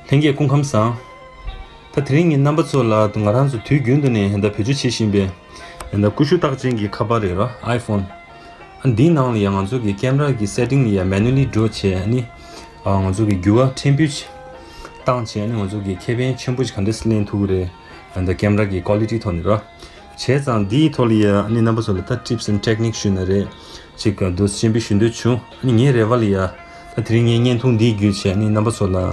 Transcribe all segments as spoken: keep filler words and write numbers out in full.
ལྷན་རྒྱས་སྐུ་ཁམས་བཟང་། ད་དེ་རིང་ངས་རྣམ་པ་ཚོ་ལ་ང་རང་ཚོ་དུས་རྒྱུན་དུ་ནས་ད་བེད་སྤྱོད་བྱེད་བཞིན་པའི་ད་ཀུ་ཤུ་རྟགས་ཅན་གྱི་ཁ་པར་རེད་རོ། iPhone། ཨ་འདིའི་ནང་ལ་ཡང་ང་ཚོ་གི་ཀེམ་ར་གི་སེ་ཊིང་ལ་ཡང་མེ་ནུ་ལི་འགྲོ་བྱས། ཨ་ནི་ཨ་ང་ཚོ་གི་འགྱུར་བ་ཕྲན་བུ་ཅིག་བཏང་བྱས། ཨ་ནི་ང་ཚོ་གི་ཁེ་ཕན་ཆེན་པོ་ཞིག་ག་འདྲས་སེ་ལེན་ཐུབ་ཀྱི་རེད། ཨ་ད་ཀེམ་ར་གི་ཀོ་ལི་ཊི་ཐོག་ནས་རོ། བྱས་ཙང་འདིའི་ཐོག་ལ་ཡ་ཨ་ནི་རྣམ་པ་ཚོ་ལ་ད་ཊིབ་སི་ཨེན་ཌི་ཊེག་ནིག་ཞུས་ན་རེད། ཅིག་འདུག་སེ་སྤྱན་འབུལ་ཞུ་འདོད་བྱུང་། ཨ་ནི་ངའི་རེ་བ་ལ་ཡ་ད་དེ་རིང་ངའི་བརྙན་ཐུང་འདི་བརྒྱུད་བྱས་ཨ་ནི་རྣམ་པ་ཚོ་ལ་ཨ་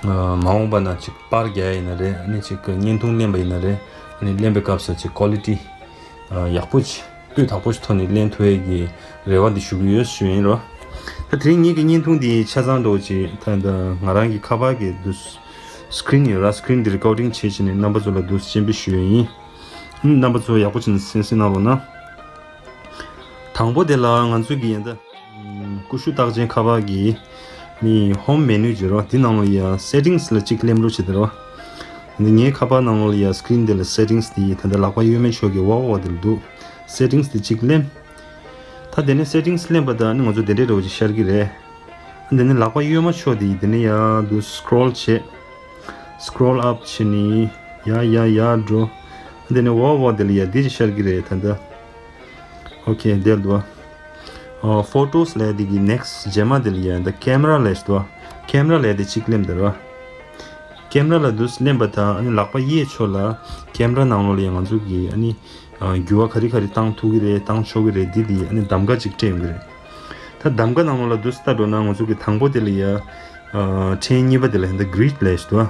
མ་འོངས་པ་ན་ཅིག་པར་རྒྱག་ཡ་ཡིན་ན་རེད། ཨ་ནི་ཅིག་བརྙན་ཐུང་ལེན་པ་ཡིན་ན་རེད། ཨ་ནི་ལེན་པའི་སྐབས་སུ་ཅིག་ཀོ་ལི་ཊི་ཨ་ཡག་པོ་ཅིག་སྤུས་དག་པོ་ཞིག་ཐོག་ནས་ལེན་ཐུབ་ཡ་གི་རེ་བ་འདི་ཞུ་གི་ཡོད་ཞུ་ཡིན་རོ། ད་དེ་རིང་ངེད་ཀྱི་བརྙན་ཐུང་འདི་ཆ་ཚང་འདྲ་བོ་ཅིག་ད་ད་ང་རང་གི་ཁ་པར་གི་འདུག་སི་ཀི་རིན་ཡོད་ར། སི་ཀི་རིན་འདི་རི་ཀོར་ཌིང་བྱེད་བྱས་ནས་རྣམ་པ་ཚོ་ལ་འདུག་སེ་སྤྱན་འབུལ་ཞུ་ཡ་ཡིན། རྣམ་པ་ཚོ་ཡག་པོ་བྱས་ནས་གསན་གཟིགས་གནང་རོགས་གནང་། དང་པོ་དེ་ལ་ང་ཚོ་གི་ཡིན་ད། ཀུ་ཤུ་རྟགས་ཅན་ཁ་པར་གྱི་ནི་ཧོམ་མེ་ནུ་ཅིག་རོ། འདི་ནང་ལ་ཡ་སེ་ཊིང་སི་ལ་གཅིག་ལེན་རོགས་བྱེད་དེ་རོ། འདི་ངའི་ཁ་པར་ནང་ལ་ཡ་སི་ཀི་རིན་འདི་ལ་སེ་ཊིང་སི་འདི་ད་ལྟ་ལག་པ་གཡོན་མའི་ཕྱོགས་ཀྱི་འོག་འོག་འདི་ལ་འདུག་སེ་ཊིང་སི་འདི་གཅིག་ལེན། ད་དེ་ནས་སེ་ཊིང་སི་ལེན་པ་དང་ནི་ང་ཚོ་དེ་འདྲའི་འདྲ་བོ་ཅིག་ཤར་གི་རེད། འདི་ནི་ལག་པ་གཡོན་མ་ཕྱོགས་འདི་དེ་ནས་ཡ་འདུག་སི་ཀི་རོལ་བྱེད། སི་ཀི་རོལ་ཨབ་བྱེད་ནི་ཡ་ཡ་ཡ་འགྲོ། འདི་ནས་འོག་འོག་འདི་ལ་ཡ་འདི་ཅིག་ཤར་གི་རེད་ད་ལྟ། ཨོ་ཁེ། དེར་འདུག་ཨ། ཕོ་ཊོས་ལབ་དེ་གི་ནེག་སི་རྗེས་མ་དེ་ལ་ཡ་ད་ཀེམ་ར་ལབ་ཞིག་འདུག་ཀེམ་ར་ལབ་དེ་གཅིག་ལེན་དེ་ར། ཀེམ་ར་ལ་འདུག་ལེན་པ་དང་ཨ་ནི་ལག་པ་གཡས་ཕྱོགས་ལ་ཀེམ་ར་ནང་ལོགས་ལ་ཡ་ང་ཚོ་གི་ཨ་ནི་ཨ་འགྱུར་བ་ག་རེ་ག་རེ་བཏང་ཐུབ་ཀྱི་རེད་བཏང་ཆོག་གི་རེད་འདི་དེ་ཨ་ནི་གདམ་ག་ཅིག་སྤྲད་ཡོང་གི་རེད། ད་གདམ་ག་ནང་ལོགས་ལ་འདུག་ལྟ་འགྲོ་ན་ང་ཚོ་གི་དང་པོ་དེ་ལ་ཡ་ཨ་ཕྲེང་གཉིས་པ་དེ་ལ་ཡ་ད་གི་རིཌ་ལབ་ཞིག་འདུག་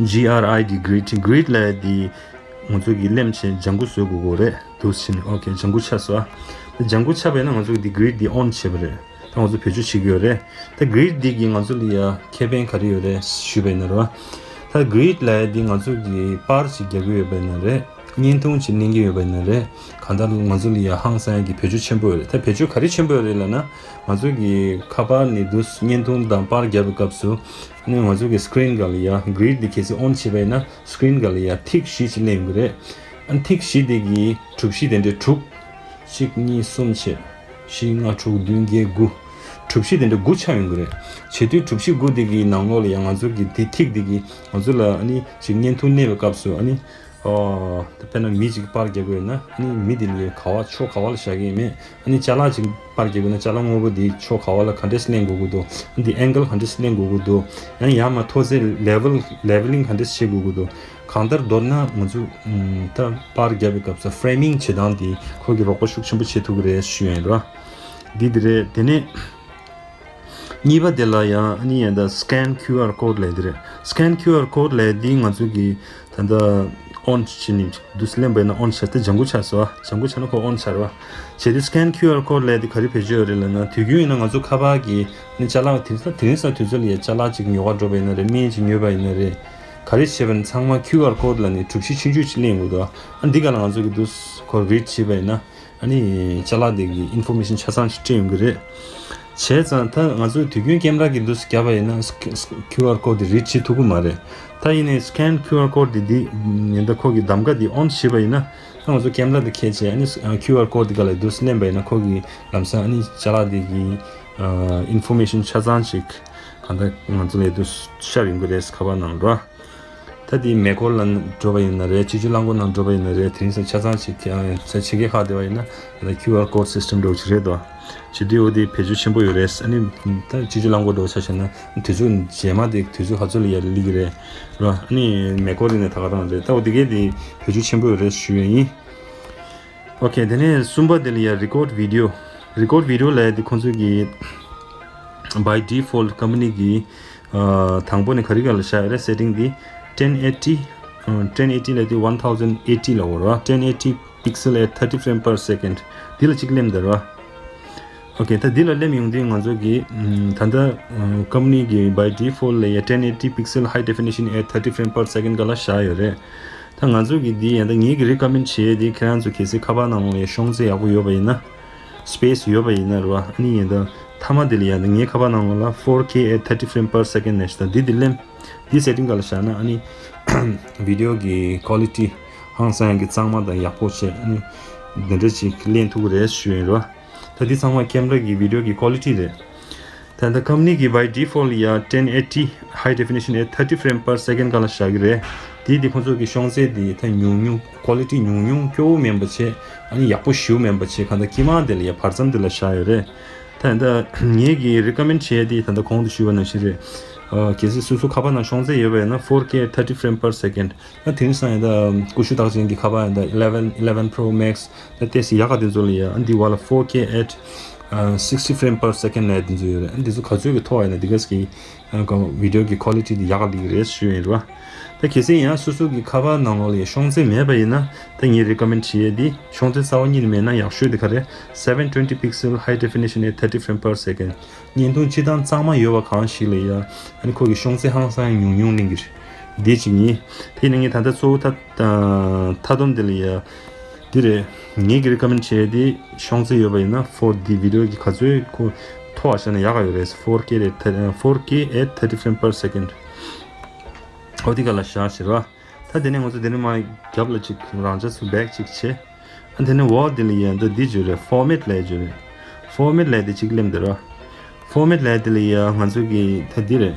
ཇི་ཨར་ཨའི་ཌི་གི་རིཌ། གི་རིཌ་ལབ་དེ། ང་ཚོ་གིས་ལེམ་བྱས་ལྗང་ཁུ་བཟོ་དགོས་ཀྱི་རེད། འདུག་སེ་བྱས་ནས་ཨོ་ཁེ་ལྗང་ཁུ་ཆགས་སོང་། ལྗང་ཁུ་ཆགས་པས་ན་ང་ཚོ་གིས་འདི་གི་རིཌ་འདི་ཨོན་བྱེད་པ་རེད། ད་ང་ཚོ་བེད་སྤྱོད་བྱེད་ཀྱི་ཡོད་རེད། ད་གི་རིཌ་འདི་གིས་ང་ཚོ་ལ་ཡ་ཁེ་ཕན་ག་རེ་ཡོད་རེད་ཞུས་པ་ཡིན་ན་རེད་བ། ད་གི་རིཌ་ལབ་ཡ་འདི་ང་ཚོ་གིས་པར་ཅིག་རྒྱག་གི་ཡོད་པ་ཡིན་ན་རེད། བརྙན་ཐུང་ཅིག་ལེན་གྱི་ཡོད་པ་ཡིན་ན་རེད། གང་ལྟར་ང་ཚོ་ལ་ཡ་ཧང་སང་ཡ་གི་བེད་སྤྱོད་ཆེན་པོ་ཡོད་རེད། ད་བེད་སྤྱོད་ག་རེ་ཆེན་པོ་ཡོད་རེད་ལབ་ན། ང་ཚོ་གི་ཁ་པར་ནས་འདུག་བརྙན་ཐུང་དང་པར་རྒྱག་པའི་སྐབས་སུ། ཨ་ནི་ང་ཚོ་གི་སི་ཀི་རིན་སྒང་ལ་ཡ་གི་རིཌ་འདི་གལ་སྲིད་ཨོན་བྱས་པ་ཡིན་ན་སི་ཀི་རིན་སྒང་ལ་ཡ་ཐིག་བཞི་ཅིག་སླེབས་ཡོང་གི་རེད། ཨ་ནི་ཐིག་བཞི་དེ་གི་གྲུ་བཞི་དེ་འདྲའི་དྲུག་གཅིག་གཉིས་གསུམ་བྱས། བཞི་ལྔ་དྲུག་བདུན་བརྒྱད་དགུ། གྲུ་བཞི་དེ་འདྲ་དགུ་ཆགས་ཡོང་གི་རེད། བྱེད་དུས་གྲུ་བཞི་དགུ་དེ་གི་ནང་ལོགས་ལ་ཡ་ང་ཚོ་གི་དེ་ཐིག་དེ་གི་ང་ཚོ་ལ་ཨ་ནི་ཅིག་བརྙན་ཐུང་གནས་པའི་སྐབས་སུ་ཨ་ནི། ཨོ། དཔེར་ན་མི་གཅིག་པར་རྒྱག་དགོས་ན་ཨ་ནི་མི་དེ་ལ་ག་བ་ཕྱོགས་ག་བ་ལ་བཞག་གི་ཡིན་མེད། ཨ་ནི་ཅ་ལག་ཅིག་པར་རྒྱག་དགོས་ན་ཅ་ལག་དངོས་པོ་དེ་ཕྱོགས་ག་བ་ལ་ག་འདྲས་ལེན་དགོས་ཀྱི་འདུག་ཨ་ནི་དེ་ཨེང་གལ་ག་འདྲས་ལེན་དགོས་ཀྱི་འདུག་ཨ་ནི་ཡར་མར་མཐོ་ཚད་ལེ་ཝལ་ལེ་ཝལ་ལིང་ག་འདྲས་བྱེད་དགོས་ཀྱི་འདུག་གང་ལྟར་མདོར་ན་ང་ཚོ་ད་པར་རྒྱབ་པའི་སྐབས་སུ་ཕི་རེ་མིང་བྱེད་སྟངས་དེ་ཁོ་གི་རོགས་པ་ཤུགས་ཆེན་པོ་བྱེད་ཐུབ་ཀྱི་རེད་ཞུ་ཡ་ཡིན་ར། འདི་འདི་རེད། དེ་ནས། གཉིས་པ་དེ་ལ་ཡང་ཨ་ནི་ཡང་ད་སི་ཀེན་ཁྱུ་ཨར་ཀོཌ་ལབ་དེ་རེད། སི་ཀེན་ཁྱུ་ཨར་ཀོཌ་ལབ་དེ་ང་ཚོ་གི་ད་ལྟ་ཨོན་བྱས་ནས་འདུག་སེ་ལེན་པ་ཡིན་ན་ཨོན་བྱས་ཏེ་ལྗང་ཁུ་ཆགས་སོང་། ལྗང་ཁུ་ཆགས་ན་ཁོ་ཨོན་ཆགས་རེད་བ། བྱས་ཏེ་སི་ཀེན་ཁྱུ་ཨར་ཀོཌ་ལབ་དེ་ག་རེ་བེད་སྤྱོད་ཡོད་རེད་ལབ་ན། དུས་རྒྱུན་ཡིན་ན་ང་ཚོ་ཁ་པར་གྱི་ནི་ཅ་ལག་དེང་སང་དེང་སང་དུས་ཚོད་ལ་ཡ་ཅ་ལག་ཅིག་ཉོ་ག་འགྲོ་བ་ཡིན་ན་རེད། སྨན་ཅིག་ཉོས་པ་ཡིན་ན་རེད། ག་རེ་བྱས་པ་ཡིན་ན་ཚང་མ་ཁྱུ་ཨར་ཀོཌ་ལབ་ནས་གྲུ་བཞི་ཆུང་ཆུང་ཅིག་ལེན་དགོས་འདུག་ཨ་འདི་ག་ལ་ང་ཚོ་གི་འདུག་སེ་ཁོ་རིཌ་བྱས་པ་ཡིན་ན། ཨ་ནི་ཅ་ལག་དེ་གི་ཨིན་ཕོར་མེ་ཤན་ཆ་ཚང་ཞིག་སྤྲད་ཡོང་གི་རེད། བྱས་ཙང་ད་ང་ཚོས་དུས་རྒྱུན་ཀེམ་ར་གི་འདུག་སེ་བརྒྱབ་པ་ཡིན་ན་ཁྱུ་ཨར་ཀོཌ་དེ་རིཌ་བྱེད་ཐུབ་ཀྱི་མ་རེད། ད་ཡིན་ནའི་སི་ཀེན་ཁྱུ་ཨར་ཀོཌ་དེ་འདི་ཉེན་བརྡ་ཁོ་གི་གདམ་ག་དེ་ཨོན་བྱས་པ་ཡིན་ན་ད་ང་ཚོ་ཀེམ་ར་དེ་ཁྱེར་བྱས་ཨ་ནི་ཁྱུ་ཨར་ཀོཌ་དེ་ག་ལ་འདུག་སེ་ལེན་པ་ཡིན་ན་ཁོ་གི་ལམ་སང་ཨ་ནི་ཅ་ལག་དེ་གི་ཨིན་ཕོར་མེ་ཤན་ཆ་ཚང་ཞིག་གང་ལྟར་ང་ཚོ་ལ་འདུག་སེ་ཤར་ཡོང་གི་རེད། ཁ་པར་ནང་ར། ད་དེ་མེ་འཁོར་ལ་འགྲོ་བ་ཡིན་ན་རེད། སྤྱི་སྤྱོད་རླངས་འཁོར་ནང་འགྲོ་བ་ཡིན་ན་རེད། དེ་རིང་སང་ཆ་ཚང་ཅིག་ཆ་ཆེ་གེ་ཁག་བསྡད་པ་ཡིན་ན་ད་ཁྱུ་ཨར་ཀོཌ་སིས་ཊེམ་འདྲ་བོ་ཅིག་རེད་དོ། བྱེད་དུས་འོ་དེ་བེད་སྤྱོད་ཆེན་པོ་ཡོད་རེད། ཨ་ནི་ད་སྤྱི་སྤྱོད་རླངས་འཁོར་འདྲ་བོ་ཆ་བཞག་ན་དུས་ཚོད་རྗེས་མ་དེ་དུས་ཚོད་ག་ཚོད་ལ་ཡར་སླེབས་ཀྱི་རེད་ར། ཨ་ནི་མེ་འཁོར་ཡིན་ན་ད་ག་རང་རེད། ད་འོ་དེ་གས་དེ་བེད་སྤྱོད་ཆེན་པོ་ཡོད་རེད་ཞུ་ཡ་ཡིན། ཨོ་ཁེ། དེ་ནས་གསུམ་པ་དེ་ལ་ཡ་རི་ཀོཌ་བི་ཌི་ཡོ། རི་ཀོཌ་བི་ཌི་ཡོ་ལབ་ཡ་དེ་ཁོང་ཚོ་གི་by default ཀམ་པ་ནི་གི་ཨ་དང་པོ་ནས་ག་རེ་ག་ལ་བཞག་ཡོད་རེད། སེ་ཊིང་དེ་ཊེན་ཨེ་ཊི། ཨ་ཊེན་ཨེ་ཊི་ལབ་དུས་ཝན་ཐའུ་ཟན་ཨེ་ཊི་ལབ་ཡོད་རེད་བ། ཊེན་ཨེ་ཊི་pixel at thirty frame per second འདི་ལ་གཅིག་ལེན་དེ་རེད་བ། ཨོ་ཁེ། ད་འདི་ལ་ལེན་ཡོང་དུས་ང་ཚོ་གི་ཨམ་ད་ལྟ་ཨ་ཀམ་པ་ནི་གི་by default ལ་ཡ་ཊེན་ཨེ་ཊི་pixel high definition at thirty frame per second ག་ལ་བཞག་ཡོད་རེད། ད་ང་ཚོ་གི་འདི་ཡ་ད་ངེད་ཀྱི་རི་ཀོ་མེན་ཌི་བྱེད་ཡས་འདི་ཁྱེད་རང་ཚོ་གལ་སྲིད་ཁ་པར་ནང་ལོགས་ལ་ཤོང་ཚད་ཡག་པོ་ཡོད་པ་ཡིན་ན། སི་པེ་སི་ཡོད་པ་ཡིན་ན་རེད་བ། ཨ་ནི་ཡིན་ད་མཐའ་མ་དེ་ལ་ཡ་ད་ངའི་ཁ་པར་ནང་ལོགས་ལ་four K at thirty frame per second ནས་ད་འདི་འདི་ལེན། འདི་སེ་ཊིང་ག་ལ་བཞག་ན་ཨ་ནི་བི་ཌི་ཡོ་གི་ཀོ་ལི་ཊི་ཧང་སང་གི་གཙང་མ་དང་ཡག་པོ་བྱས། ཨ་ནི་འདི་འདྲ་ཅིག་ལེན་ཐུབ་ཀྱི་རེད་ཞུ་ཡིན་རེད་བ། ད་འདི་ཚང་མ་ཀེམ་ར་གི་བི་ཌི་ཡོ་གི་ཀོ་ལི་ཊི་རེད། ད་ལྟ་ཀམ་ནི་གི་by default ཡ་ten eighty high definition at thirty frame per second སྒང་ལ་བཞག་གི་རེད། དེ་དེ་ཁོང་ཚོ་གི་ཤོང་ཚད་དེ་ད་ཉུང་ཉུང་quality ཉུང་ཉུང་སྐྱོ་བོ་མིན་པ་བྱས། ཨ་ནི་ཡག་པོ་ཞེ་པོ་མིན་པ་བྱས། གང་ལྟར་དཀྱིལ་མ་དེ་ལ་ཡ་བར་མཚམས་དེ་ལ་བཞག་ཡོད་རེད། ད་ལྟ་ངེད་ཀྱིས་recommend བྱེད་ཡ་དེ་ད་ལྟ་གོང་དུ་ཞུས་པ་ནང་བཞིན་རེད། ཨ་གལ་སྲིད་སོ་སོ་ཁ་པར་ནང་ཤོང་ཚད་ཡོད་པ་ཡིན་ན་four K at thirty frame per second ད་དེང་སང་ཡིན་ད་ཀུ་ཤུ་རྟགས་ཅན་གྱི་ཁ་པར་ཡིན་ད་eleven eleven Pro Max ད་ཏོག་ཙམ་ཡག་ག་དེ་ཚོ་ལ་ཡ། ཨ་འདི་བ་ལ་four K at sixty frame per second ལབ་དེ་ཚོ་ཡོད་རེད། ཨ་འདི་ཚོ་ག་ཚོད་ཀྱི་ཐོག་ཡིན་ན་འདི་ག་ཙམ་གྱི་ཨ་ཀ་video གི་quality དེ་ཡག་ག་སླེབས་ཀྱི་རེད་ཞུ་ཡིན་རེད་བ། ད་གལ་སྲིད་ཡང་སོ་སོ་གི་ཁ་པར་ནང་ལོགས་ལ་ཡ་ཤོང་ཚད་མེད་པ་ཡིན་ན་ད་ངས་recommend བྱེད་ཡ་འདི་ཤོང་ཚད་རྩ་བ་ཉིད་ནས་མེད་ན་ཡག་ཤོས་དེ་ག་རེད། Seven twenty pixel high definition at thirty frame per second བརྙན་ཐུང་སྤྱིར་བཏང་གཙང་མ་ཡོད་པ་གང་ཞིག་ལ་ཡ། ཨ་ནི་ཁོ་གི་ཤོང་ཚད་ཧང་སང་ཉུང་ཉུང་གླེང་གི་རེད། འདི་གཅིག་ཡིན། དེ་ནས་ངས་ད་ལྟ་གཙོ་བོ་ད་མཐའ་སྡོམ་དེ་ལ་ཡ། འདི་རེད། ངེད་ཀྱི་recommend བྱས་དེ་ཤོང་ཚད་ཡོད་པ་ཡིན་ན་four འདི་video གི་ག་ཚོད་ཁོ་མཐོ་བ་བཞག་ན་ཡག་ག་ཡོད་རེད། four K རེད། four K at thirty frame per second འོ་དེ་ག་ལ་བཞག་ཟེར་བ། ད་དེ་ནས་ང་ཚོ་དེ་ནས་མ་རྒྱབ་ལ་ཅིག་རང་འཇགས་སུ་back ཅིག་བྱས། ཨ་དེ་ནས་འོག་དེ་ལ་ཡ་ད་འདི་བརྗོད་རེད། format ལབ་བརྗོད་རེད། format ལབ་དེ་ཅིག་གླེམ་དེ་ར། format ལབ་དེ་ལ་ཡ་ང་ཚོ་གི་ད་འདི་རེད།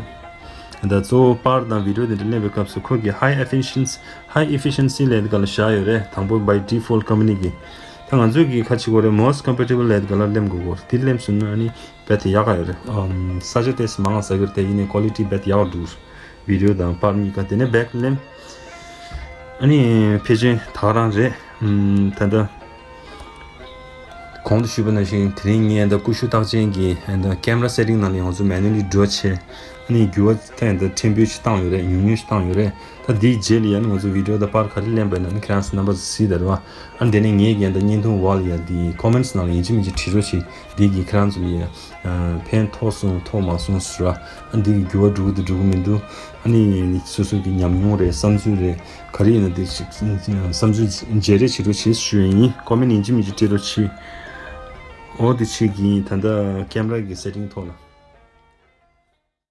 ད་གཙོ་བོ་པར་དང་video དེ་འདྲ་གླེམ་པའི་སྐབས་སུ་ཁོ་གི་high efficiency high efficiency ལབ་དེ་ག་ལ་བཞག་ཡོད་རེད། དང་པོ་by default ཀམ་པ་ནི་གི། ད་ང་ཚོ་གི་ཁ་ཅིག་གོ་རེད། most compatible ལབ་དེ་ག་ལ་གླེམ་དགོས་གོ། དེ་གླེམ་སོང་ན་ཨ་ནི་རྦད་དེ་ཡག་ག་ཡོད་རེད། ཨམ་ས་ཆ་ཏོག་ཙམ་མང་ང་ཟ་གི་རེད། དེ་ཡིན་ནའི་quality རྦད་དེ་ཡག་ག་འདུག video དང་པར་གཉིས་ཀ། དེ་ནས་back གླེམ། ཨ་ནི་ཕལ་ཆེར་ད་ག་རང་རེད། ཨམ་ད་ལྟ་གོང་དུ་ཞུས་པ་ནང་བཞིན་དེ་རིང་ངས་ད་ཀུ་ཤུ་རྟགས་ཅན་གྱི་ད་camera setting ནང་ལ་ང་ཚོ་manually draw བྱས། ཨ་ནི་འགྱུར་བ་ད་ད་ཕྲན་བུ་ཞིག་བཏང་ཡོད་རེད། ཉུང་ཉུང་ཞིག་བཏང་ཡོད་རེད། ད་འདིའི་རྗེས་ལ་ཡང་ང་ཚོ་video དང་པར་ག་རེ་ལེན་པ་ཡིན་ན་ཨ་ནི་ཁྱེད་རང་ཚོ་རྣམ་པ་ཚོ་གཟིགས་དང་རེད་བ། ཨ་ནི་དེ་ནས་ངས་ཀྱང་ད་བརྙན་ཐུང་འོག་ལ་ཡ་འདི་comments ནང་ལ་ཡིན་གཅིག་མིན་གཅིག་བྲིས་རོགས་བྱེད། འདི་གིས་ཁྱེད་རང་ཚོ་ལ་ཡ། ཕན་ཐོགས་སོང་ཐོགས་མ་སོང་ཟེར་བ། ཨ་འདི་གི་འགྱུར་བ་འགྲོ་གི་འདུག་འགྲོ་གི་མི་འདུག་ཨ་ནི་སོ་སོ་གི་ཉམས་མྱོང་རེད། བསམ་ཚུལ་རེད། ག་རེ་ཡིན་ན་འདི་ཞིག་བསམ་ཚུལ་བརྗེ་རེས་བྱེད་རོགས་བྱེད་ཞུ་ཡ་ཡིན། comment ཡིན་གཅིག་མིན་གཅིག་སྤྲད་རོགས་བྱེད། འོ་དེ་བྱེད་ཀྱི་ཡིན། ད་ལྟ་camera གི་setting ཐོག་ལ།